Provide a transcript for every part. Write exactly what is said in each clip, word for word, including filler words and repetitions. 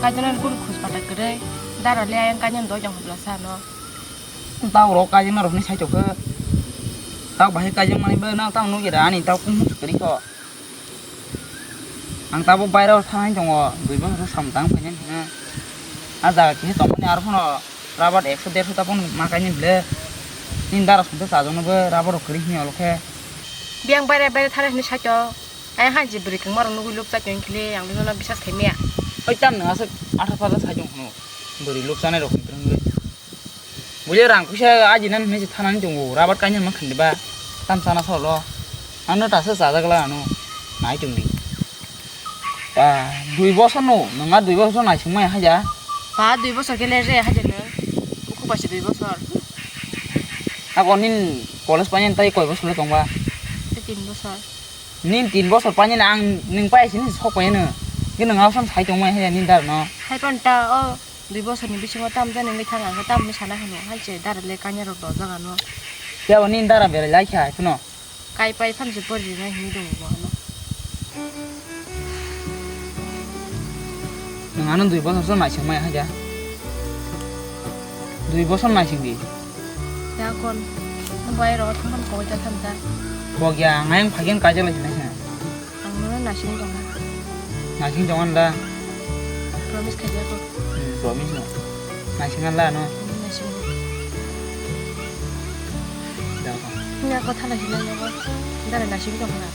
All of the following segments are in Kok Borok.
Kaijana ni kunu khus pata kwrwi. Dara le ayang kaijana doi jang hobla sa no. Tao ro kaijana rok ni saitok khe. Tao bahai kaijang mani bo nang tao nugya da ani tao kunu kwrwi kho. Ang tabuk bairao thangwi tongo, dui bosor samung tang phainani hwnwi. A jaga khe tongmani aro phano rabar ekso derso ta phano ma kainwi ble. Nini dara songte chajakno bo rabar rok kwrwi hwnwi olo khe. Biyang baire baire thani hwnwi saito. Ai hanji bwrwi kwngma rok nugwi lukchak tong khe le ang bini ulo bisas khai maya. Oi tam nang aswk athar pathar sai tong phano. Bwrwi lukchanai rok kwrwngwi. Buya rang puisa ajinani hinwi se thanani tongo, rabar kainwi ma khandi ba, tam chana solo. Ano tasa chajak la ano, nai tongdi. Ba, dui bosor no, nwng a dui bosor naisingmaya haja. Ba, dui bosor khe le je haja nwng, bukhuk bai se dui bosor. Ako nini college painani tai koi bosor le tongba? Tei tin bosor. Nini tin bosor painani ang nwng pai sini sok painani. Khe nwng a sam sai tongmaya haja nini dar no. Hai pan ta o. Dui bosor ni bisingo tam jani wngwi thang ang khe tam hinwi sana hino, hai se dara le kanya rok dojak ano. Phiya bo nini dara berai lai kha hai phano. Kai pai phano se pori rinai hinwi tongo bo ano. Nwng ano dui bosor se naising maya hai da. Dui bosor naising di. Ya kon. Bai ro thang thang koi ta tham ta. Bo gya ang ayang phagin kaijak lai sinai sa. Ang nono naising tongna. Naising tongna da? Promise khaijak kho. Hmm, promise no. Naising la no? Naising. Da. Ni ako thala hinai nogo. Dara naising tongna.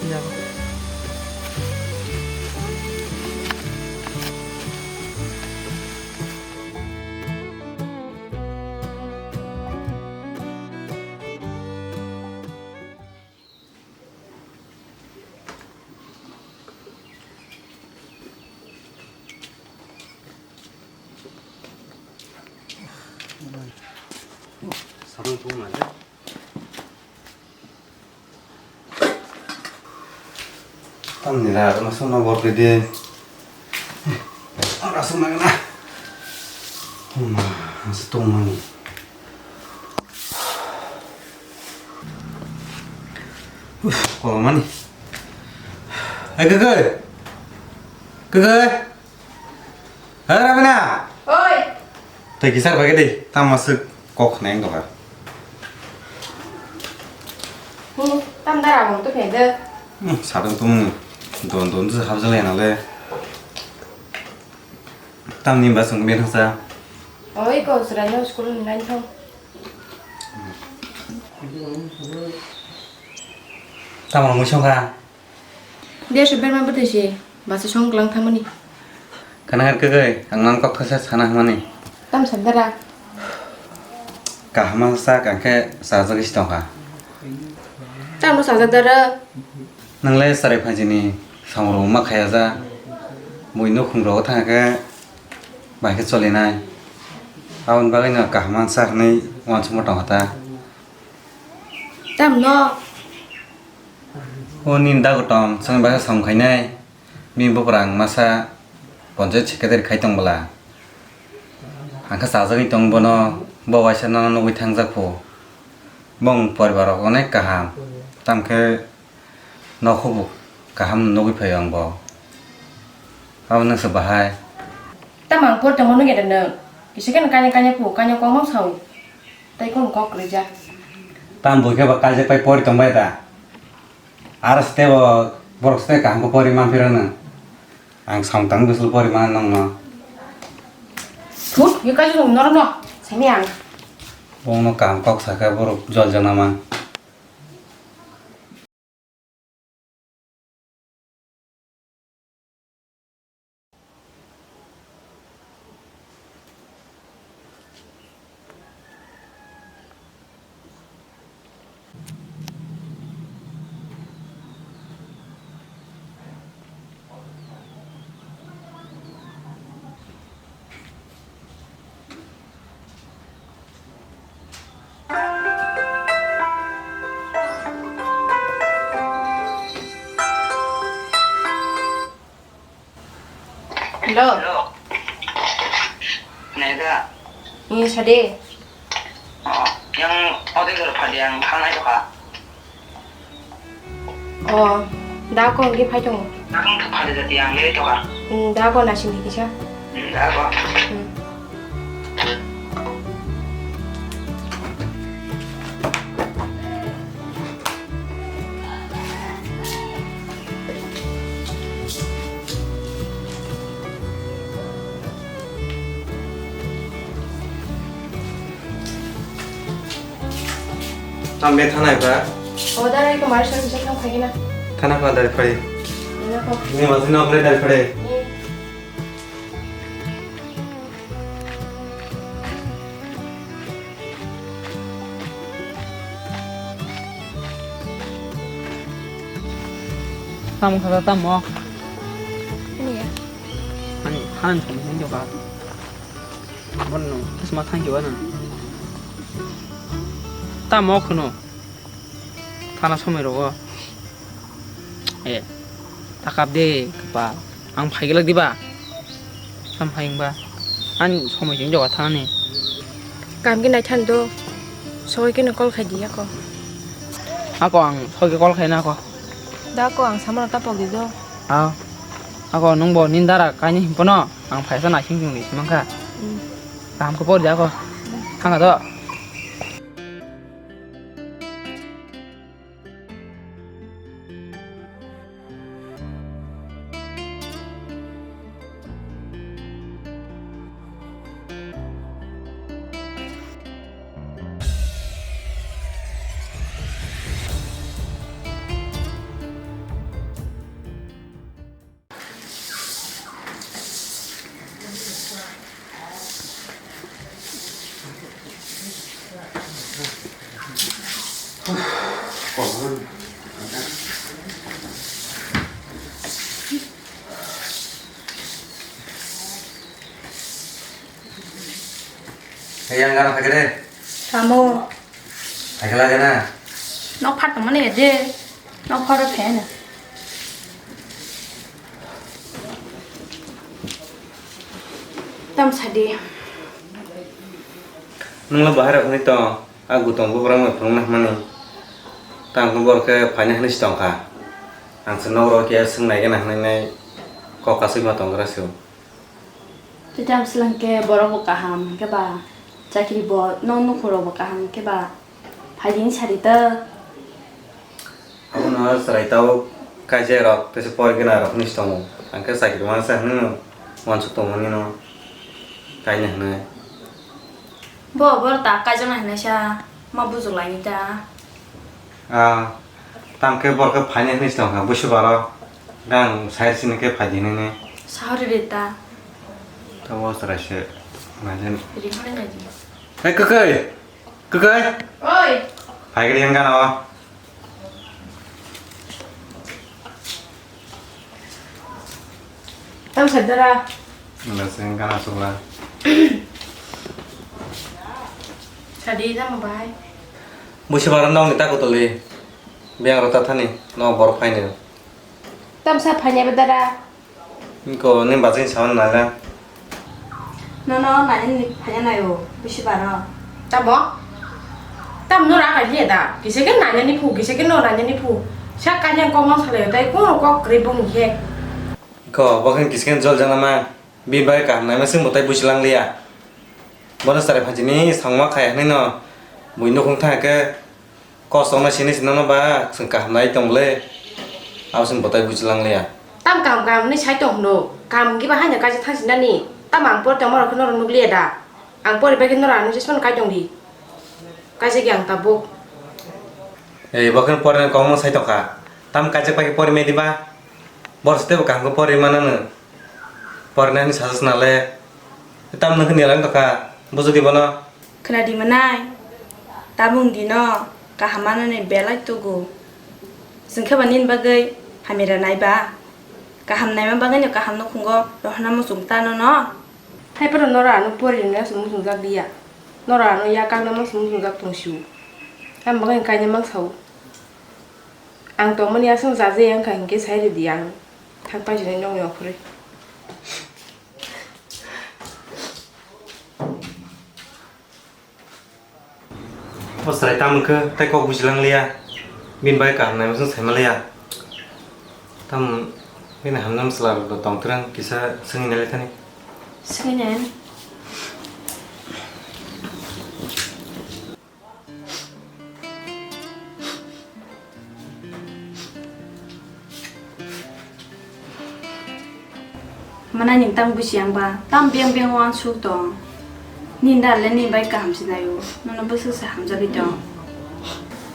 Da. Sarung tungma le. Tamni la, masuk na bor ke de. Ora sung na na. Huma, masuk tungma ni. Uf, kolomani. Eh, Gege. Gege. Eh, Rabina. Oi. Tei kisar bagi dei, tamo se kok neng doka. Hmm, tam dara mong to phede. Hmm, sadung tum don don se habjale na le. Tamni ba sung ben hasa. Oi, ko sura no school ni nine thong. Tamo mui songkha. Dia se berma bete se, ba se song klang thamani. Kana har khe, ang nang kok thasa sana hamani. Tam sa dara. Kahama sa kangke sa jagi si tongkha. Tam sa dara. Nang le sarai phanjini samro ma khaya ja. Mui no khung ro thang khe. Bai khe cholinai. Aboni bagwino kaham mansa hwnwi uansukma tongkha ta. Tamno? O nini dagotong chwngni bagwi samung khainai. Bini buprang masa ponchayat secretary khai tong bwla. Ang khe chajagwi tong bono, bo waisa nono nugwi thangjak phu. Bong poribar rok onek kaham. Tamkhe Nokhubuk kaham nugwi phaio ang bo. Abo nwngsa bahai. Tamo ang por tongma nugya da nwng? Kisa kheno kanya kanya phu, kanya kok mang sao. Tai kono kok kwrwija. Tam bui khe bo kaijak pai pori tongbai da. Aro ste bo borok ste kaham khe pori manphi rwno. Ang samung tang bwswk pori man nongno. Thut, yo kaijak nung norok no. Sani ang. Bongno kaham kok sakha borok jol jana man. Hello. Hello. Nega. Ini sade. Oh, yang ode gor padi yang thanai doka. Oh. Da ko hwnkhe phai tongo. Nakong thok phali jati ang meri toka. Hmm, da ko naising di kisa. Hmm, da ko. Hmm. Ang be thanai ba. O da rai ko mar sar bisa thang phai na. Thana ko dari phai. Ina ko. Ni masih nak dari phai. Ni. Tamo kha tamo. Ani ya. Ani han thum hin jo ka. Bono kisma thang jo na. Tamo khuno. Thana somoi rogo. E, takap de kapa. Ang phai gelak diba? Ang phai ba. Ani somoi jeng joga thani. Kam ki nai than do. Soi ki no call khai di ako. Ako ang soi ki call khai na ako. Da ako ang samano tapok di do. Ah. Ako nung bo nin dara kaini himpono. Ang phaisa na sing sing di simangkha. Hmm. Kaham ko por di ako. Thanga do. Hey, yang gana phai khe de. Tamo. Phai khe lage na. Nok phat tongmani ya de. Nok phat o phai na. Tam sadi. Nungla bahai rok ni tong. A gutong bubrang no phunukna hwnmani. Tang khe borok khe phaina hwnwi se tongkha. Ang se nok rok khe swng nai gana hwnwi nai kok kasui ma tong gra se o. Tei tamo swlang khe borok bo kaham hwnkhe ba chakri bo nok nukhung rok bo kaham hwnkhe ba phaidi hinwi sadi ta. Abono chwrai tabuk kaisa rok teisa pori gana rok hinwi se tongo. Ang khe chakri masa hinwi uansuk tongmani no kaina hinwi. Bo, bo ta kaijaknai hinwi sa ma bujok laini ta. Ah, tamo khe borok khe phainai hinwi se tongkha busi baro. Gang sai sini khe phaidi hinwi. Sahori de ta. Tamo chwrai se naijani. Ri hwnwi naidi. Hey, kwkhwi! Kwkhwi! Oi! Phai khe yang gana o. Tamo sadara. Wala se gana sukla. Sadi tamo bai. Busi baran dong ni ta kutuli. Biang rota thani no bor phaini. Tamsa phaini bedara. Ko ni bajin sawan nala. Nono nani ni phanya nayo, bisi baro. Tamo? Tam no raga liya da. Kisa khe nanya ni phu, kisa khe no nanya ni phu. Sa kanya kok mang salai dai ko kok kri bung he. Ko bakhin kisa khe jol jana ma. Bi bai kaham nai ma sing mutai busi lang liya. Bono sarai phanchini sangma khai hwnwi no. Bui nukhung thang khe. Kosong no sini sini no ba, chwng kaham nai tong le. Abo chwng bwtai buji lang liya. Tam kaham kaham hinwi sai tong hwno. Kaham hwnkhe ba haino kaisa thang sinani. Tam ang pori tongma rok khe norok nuk liya da. Ang pori bai khe norok ano jesmano kai tong di. Kaisa khe ang tabuk. Ei, bo khe pori nani kok ma sai tong kha. Tam kaisa pai khe pori me di ba. Bor se tebo kaham khe pori ma nang no. Pori nani sasa sna le. Tam no hwni lang tong kha. Bujo di bono. Khwnadi mwnai, tabuk dino kaham manani belai tugo. Chwng khe ba nini bagwi hamya rwnai ba? Kaham naima bagwino kaham nukhungo rohorna muchung ta nono? Haiphano norok ano pori rwna se muchungjak liya. Norok ano yak kakna se muchungjak tong sio. Ang bagwi kainwi mang sao. Ang tongmani aswk jaje wngkha hinkhe sai rwdi ang thang paisani nokni okhorwi. O chwrai tamo khe tei kok bujilang liya. Bini bai kaham naima chwng saima liya. Tam bini hamjak chwla rok tong twrwng kisa swngwi nailai thani. Swngwi nai. Manai ni tang busi ang ba, tam beng beng uansuk tong. Nini dal le nini bai kaham se nai o, nono bwswk se hamjagwi tong.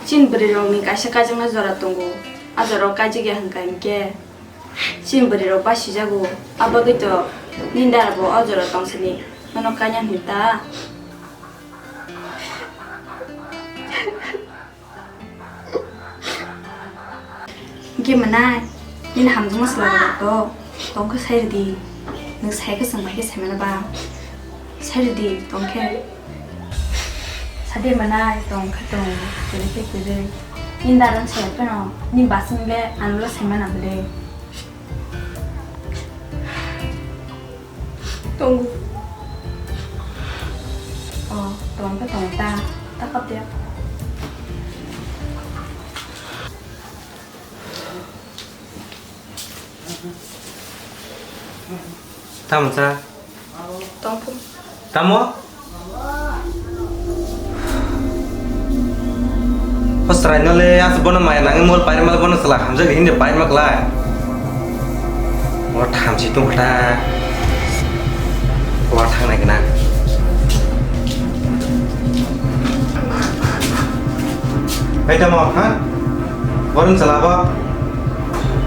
Chini bwrwi rok ni kaisa kaijaknai jora tongo, a jora o kaijak ya hwnkha hinkhe chini bwrwi rok basijago, a bagwi to nini dal bo o jora tong sini, nono kanya hwnwi ta. Hwnkhe mwnai, nini hamjakma chwla rok to tong khe sai rwdi. Nwng sai khe chwng bai khe sai mano ba? Sai rwdi, tong khe. Sade mwnai, tong khe tong, kwrwi khe kwrwi. Nini dal no sai phano, nini basing le ano le sai mano bwle. Tongo. O, tong khe tong ta, ta kap de. Tamo cha? Tong phung. Tamo? O chwraino le aswk bono maya nangwi mol pairwkma le bono chwla hamjak hinwi pairwkma klai. O thamchi tongkha ta. Kuar thangnai gwnang. Hai tamo, ha? Boron chwla bo.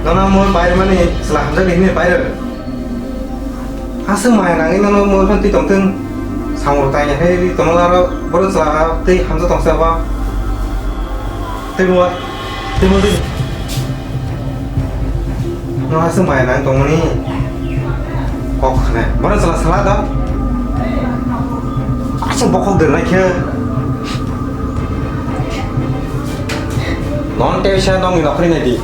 Nono mol pairwkmani chwla hamjak hinwi pairwk. Aswk maya nangwi nono mol phan twi tongthwng. Samung tangya khe ri tongma laro borok chwla tei hamjak tongsa ba. Tei bo, tei bo ri. No aswk maya nang tongmani. Kok khne. Borok chwla sala da. Aswk bokhok dernai khe. Non tei sa nongni nokri nai di.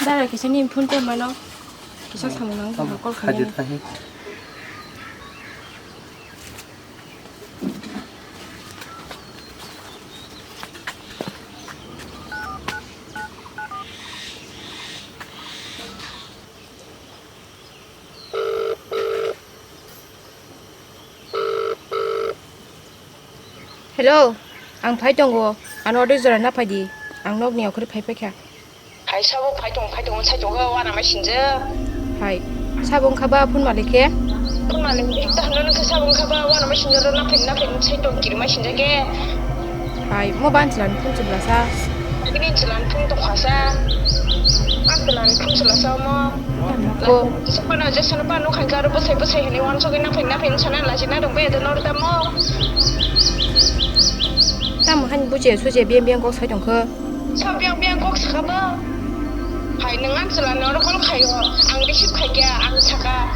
Dara kisa ni phone tei mano kisa samung nang call khaidi khainani. Hello, ang phai tongo. Ano order jora na phai di. Ang nokni okhorwi phai phai kha. Hai sabo phai tong, phai tong, sai tong, wana mai sinja. Hai, sabo wngkha ba phone malik khe? Phone malik ta hwnwi khe sabo wngkha ba wana mai sinja, na phai, na phai, sai tong kiri mai sinja khe. Hai, mo ban chwla ni phone chwla sa. Bini chwla ni phone tong kha sa. Ang chwla ni phone chwla sa mo. Ko. Kisa phano je sono pa nokha khe aro bwsai bwsai hinwi wansugwi naphai naphai wngsa na lachi na rwngbai ado noro tamo. Tamo hani buje suje biyang biyang kok sai tongkho. Sa biyang biyang kok sakha bo. Hai nwng ang chwla noro call khaio, ang receive khaikha, ang sakha.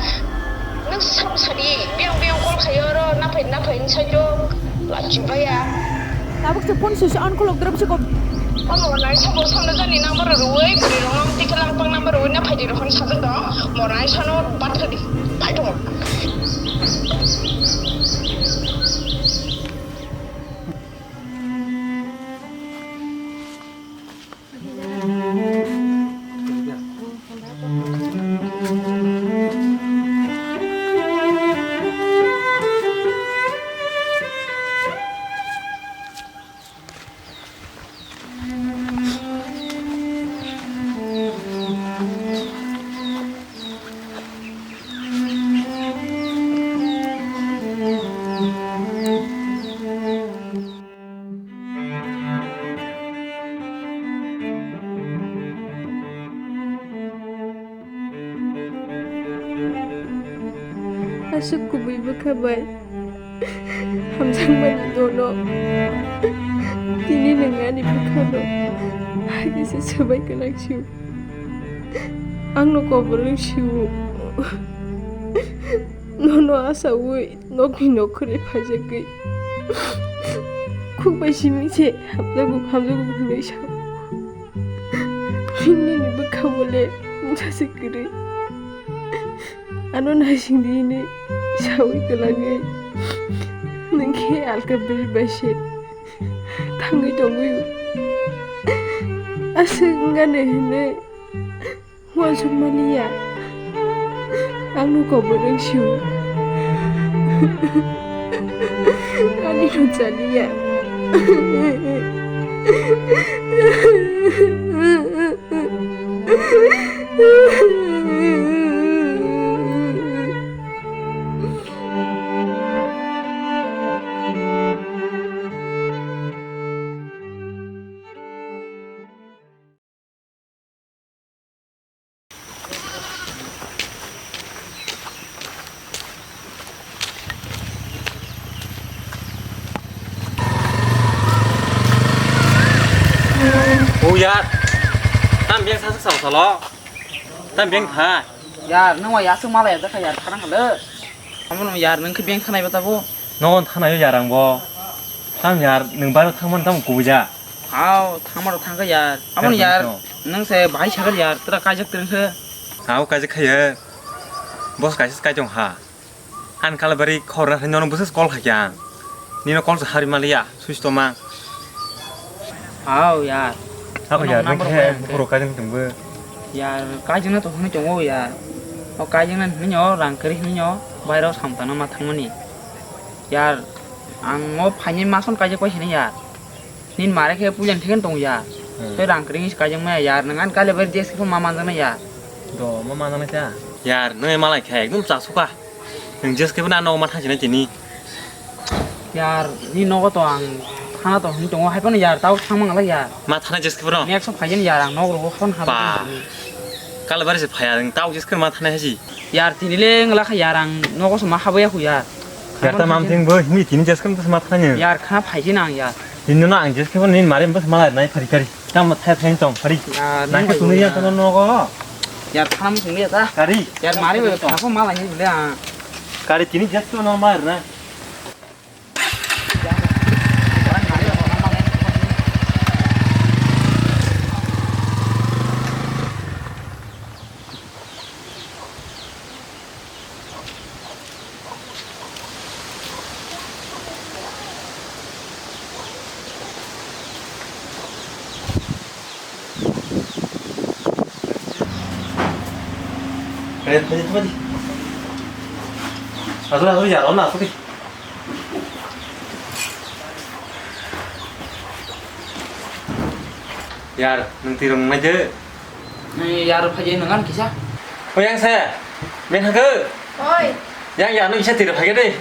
Nwng sabo sadi biyang biyang call khaio oro naphai naphai wngsai do. Lachi baya. Tabuk se phone sisi on khuluk drop se ko. Omo nai sabo samna jani number rwui bwrwi rok no tei khe langpang number rwui na phaidi rok hwn sajak dong. Mo nai sano bathadi. Pai tongo. Aswk kubui bwkha bai hamjakmani nono tini nwng ani bwkhano hai khe se swbai kwlak sio. Angno kobor wng sio. Nono achaui nokni nokhorwi phaijagwi khuk bai simi se hamjago, hamjago hwnwi sao. Nini bwkha bole mungsa se kwrwi. Ano naising di hinwi saui kwlangwi nwng khe alka bwrwi bai se thangwi tongwi aswk wngani hinwi uansuk maliya. Ang no kobor wng sio. Ani no chaliya. O yar, tam beng sa sa salo, tam beng ha. Yar, nwng wa yasuk mala ya jakha yar, tharang khala. Amo no yar, nwng khe beng thanai ba tabo. Nogon thanai yar ang bo. Tam yar, nwng bai thang man tam kubuja. Hao, thangma rok thangkha yar. Aboni yar, nwng se bahai sakal yar, tra kaijak twrwng khe. Hao, kaijak khaiya. Boss kaisa kai tong ha. An kalabari khorna thani nono bwswk call khaikha ang. Nino call sa hari maliya, switch to mang. Hao yar. Hao yar, nwng khe bukhoro kaijak tongbo. Yar, kaijak na to hwnwi tongo yar. O kaijak na hwnwi o rang kwrwi hwnwi o, bairo samtana ma thangmani. Yar, ang o phaini mason kaijak pai sini yar. Nini mare khe puila ni thekhe tong ya. Hmm. Tei rang kring se kaijak maya yar, nang ani kale bai dress khe ma manjak na ya. Do, ma manjak na cha. Yar, nang malai khe ekdom cha suka. Nang dress khe na no ma thang sini tini. Yar, ni nogo to ang thana to hin tongo, hai phano yar, tao thang mang la yar. Ma thana dress khe no? Next phai yar, ang nog rogo phone ha. Ba. Kale bai se phai ya, tao dress khe ma thana hai si. Yar, tini le ngla kha yar, ang nogo se ma habo ya khu yar. Yar ta mam thing bo hini tini jes kan ma thanya. Yar kha phai jin ang yar. Tini no ang jes kan ni mare bas malai nai phari kari. Tam thai thai tong phari. Yar, nai nung ka bai tuni ya yar. Tano no go. Yar tham sing ya ta. Kari. Yar mare bai kha ko malai ni le ang. Kari tini jes kan no mar na. Kaya tadi tu tadi. Asal asal ya, lawan asal ni. Yar, nung tirong nai je. Yar, phai je nang kisa. O yang saya, men hake. Oi. Yang ya, nung bisa tirong phai de.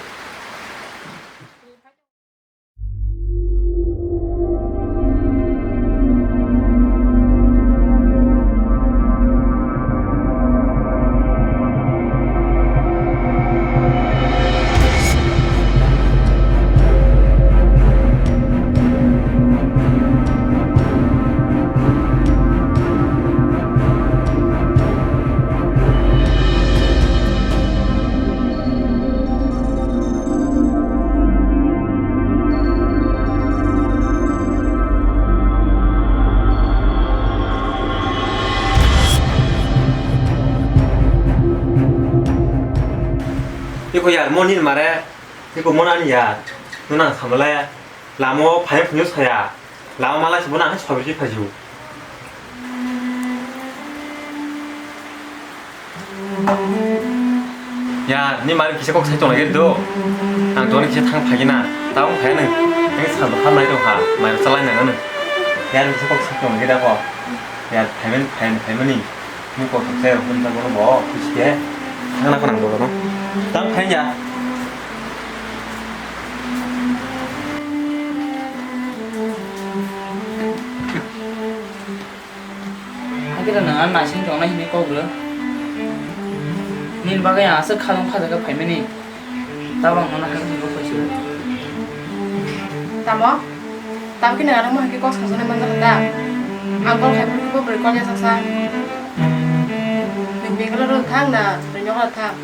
Iko yar, mo nini mare, iko mo nani yar, nuna samale, lamo phai phunyo saya. Lama malai se bono ang sabri phaisu. Ya, ni mari kisa kok sai tong lagi do. Ang tong kisa thang phagi na. Tang phai nang. Ang sal ham nai tong ha. Mai chalai nang nang. Ya, ni kisa kok sai tong lagi da ko. Ya, phaimen, phaimen, phaimeni. Ni kok sai hum ta bono bo. Kisa. Thang na ko nang do no. Tang phai ya. Hakhe da nang ani naising tongnai hinwi kok rw. Nini bagwi ang aswk khalung kha jaga phaimani. Tabang nono hai wngwi kok khaisio. Tamo? Tamo khe nang ano mo hai khe kok sajaknai manjak da? Ang kol khai phuru khe bo bwrwi kol ya saksa. Nwng Bangalore rw thang na, nwng nogo rw thang?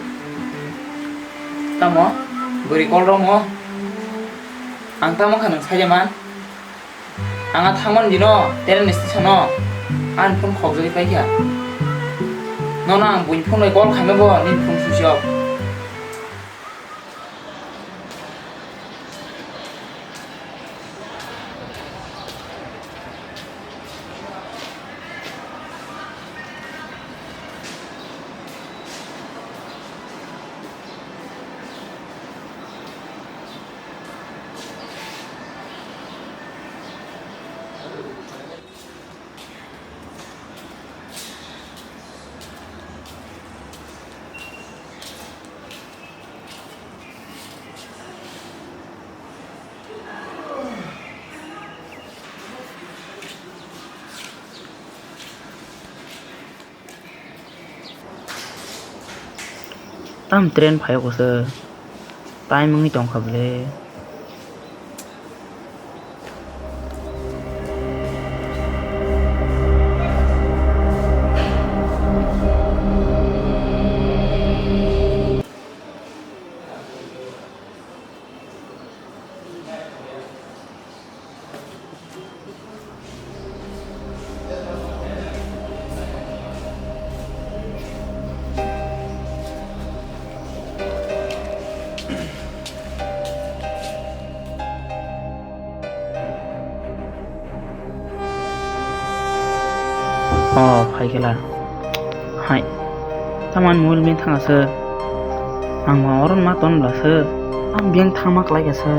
Tamo? Bwrwi kol rw mo? Ang tamo kha nwng sai man? Ang a thangmani dino train station o ani phone khokjagwi paikha. Nono ang buini phone bai call khaima bo nini phone switch off. Tam train phai kose, time wngwi tongkha bwle. O phaikhe la. Hai. Taman mul min thanga se. Ang ma oron ma ton bla se. Ang biyang thangma klai kha se.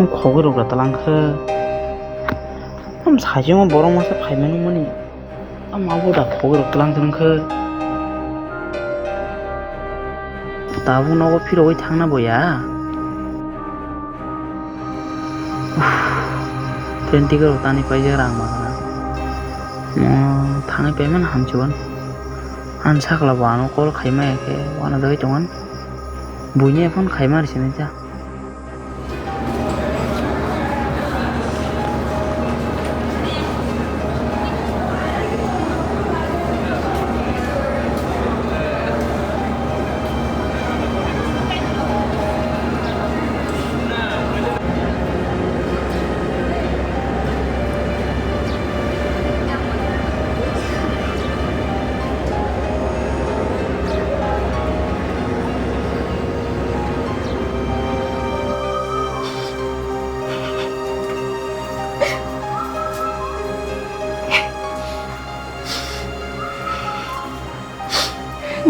Ang khogwi rok da talang khe. Am sajingo borok masa phaimani mani. Am abo da khogwi rok talang thang khe. Tabuk nogo phirogwi thangna bo ya. Uff, train ticket rok tani paijak rang ma gana. Mo thangwi paimani hamchwban. Ani sakla bo ano call khaima ya khe uanajagwi tongan. Buini phone khaima rw sini ta.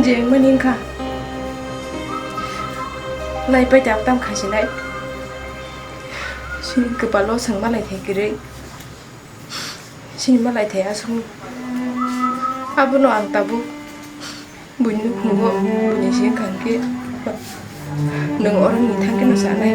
Je wngmani wngkha, naipai tak tam khasinai. Chini kwpalo chwng malai thai kwrwi, chini malai thai aswkno. Abono ang tabuk buini nukhungo buini se wngkha hwnkhe, nwng oro ni thangkheno chanai.